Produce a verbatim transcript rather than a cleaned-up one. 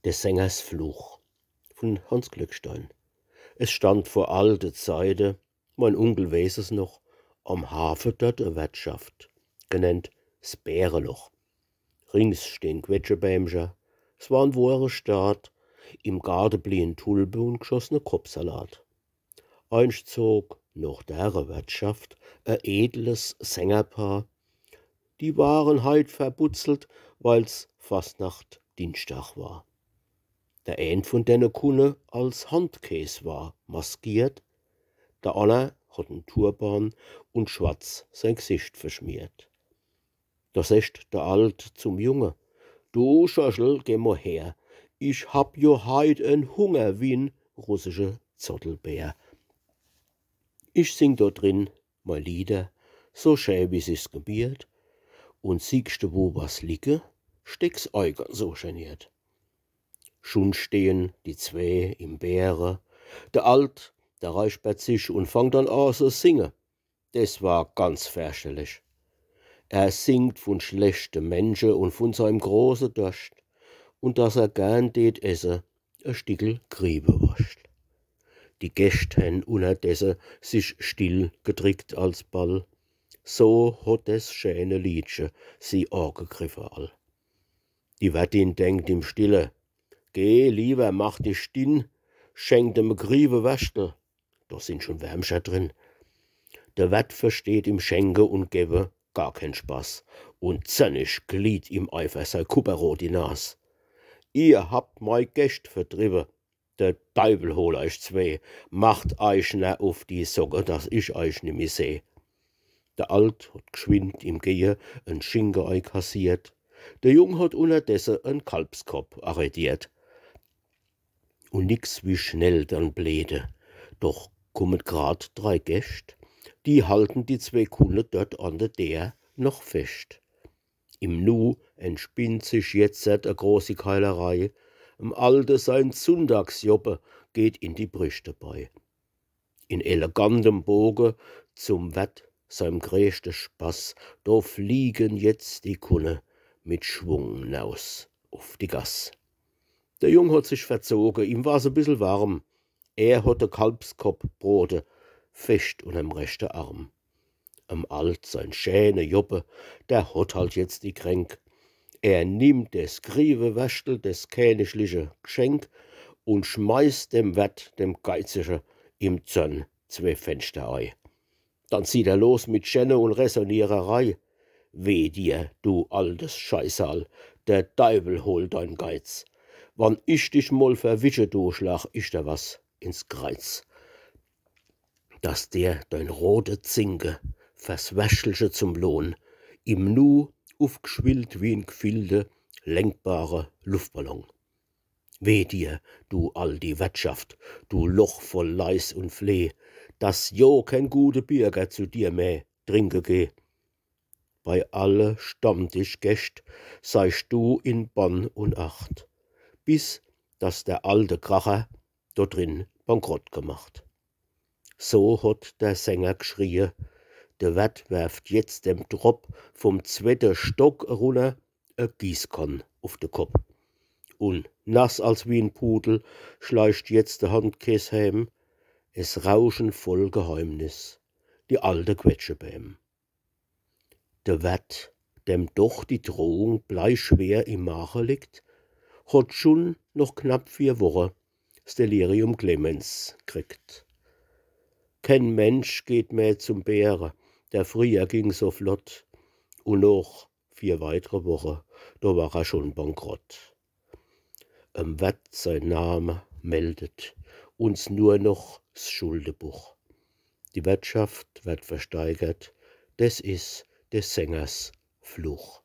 Des Sängers Fluch vun Hanns Glückstein. Es stand vor alte Zeite, mein Unkel weeß es noch, am Hafe dort e Wertschaft, genannt 's Bäreloch. Rings stehn Quetschebämcher, 's war en wohre Staat, im Gaarde bliehn Tulpe un gschossne Koppsalat. Einst zog noch dere Wertschaft e edles Sängerpaar. Die waren heit verbutzelt, weil's Fastnacht Dienstag war. Der een vun denne Kunne als Handkees war maskiert, der anner hot en Turban un schwarz sei Gsicht verschmiert. Do secht der Alt zum Junge: „Du Schorschel, geh mo her, ich hab jo heit en Hunger wie'n russische Zottelbär. Ich sing do drin mei Lieder, so schä wie sich's gebiert, un siehscht du wo was liege, steck's ei ganz so geniert.“ Schun stehen die zwee im Bäre, der Alt, der reispert sich un fangt dann a se singe. Des war ganz ferchterlich. Er singt vun schlechte Mensche un vun seim große Dorscht un dass er gern deet esse e Stickel Grieweworscht. Die Gäscht hen unnerdesse sich still gedrickt alsball. So hot des schäne Liedche sie agegriffe all. Die Wertin denkt im Stille: „Geh liewer, mach dich dinn, schenk dem e Grieweworstel, do sin schun Wärmcher drin.“ Der Wert versteht im Schenke un Gewwe gar keen Spaß, un zornig glieht im Eifer sei kupperroti Nas. „Ihr habt mei Gäscht vertriwwe, de Deiwel hol eich zwee, macht eich nor uf die Socke, dass ich eich nimmi seh.“ Der Alt hot gschwind im Gehe en Schinke eikassiert, der Jung hot unnerdesse en Kalbskopp arretiert. Un nix wie schnell dann bleede. Doch kummen grad drei Gäscht, die halten die zwee Kunne dort an de Deer noch fescht. Im Nu entspinnt sich jetzert e großi Keilerei, em Alte sein Sunndagsjoppe geht in die Brischte bei. In elegantem Boge zum Wert seim greeschte Spaß, do fliegen jetzt die Kunne mit Schwung naus uf die Gass. Der Jung hot sich verzoge, ihm war's e bissel warm. Er hot de Kalbskopp brote fescht unnerm rechte Arm. Em Alt sein schäne Joppe, der hot halt jetzt die Kränk. Er nimmt des Grieweworstel, des känigliche Gschenk, un schmeißt dem Wert, dem Geizische, im Zorn zwee Fenschter ei. Dann zieht er los mit Schenne un Räsoniererei. Weh dir, du altes Scheißal, de Deiwel hol dein Geiz. Wann ich dich mol verwische, du, schlag ich der was ins Kreiz, dass der dein rote Zinke ver's Wäschelche zum Lohn im Nu ufgschwillt wie en gfillte, lenkbare Luftballon. Weh dir, du alti Wertschaft, du Loch voll Leis un Fleh, dass jo keen gute Bierger zu dir meh trinke geh. Bei alle Stammtischgäscht seischt du in Bann un Acht, bis dass der alte Kracher do drin bankrott gemacht. So hot der Sänger gschrie. De Wert werft jetzt dem Dropp vom zwette Stock erunner e Gießkann uf de Kopp. Un nass als wie en Pudel schleicht jetzt de Handkees heem. Es rauschen voll Geheimnis die alte Quetschebäm. De Wert, dem doch die Drohung bleischwer im Mache liegt, hot schun noch knapp vier Woche 's Delirium Clemens kriegt. Keen Mensch geht meh zum Bäre, der frieher ging so flott. Un noch vier weitre Woche, do war er schun bankrott. Em Wert sei Name meldet uns nur noch 's Schuldebuch. Die Wertschaft werd versteigert, des is des Sängers Fluch.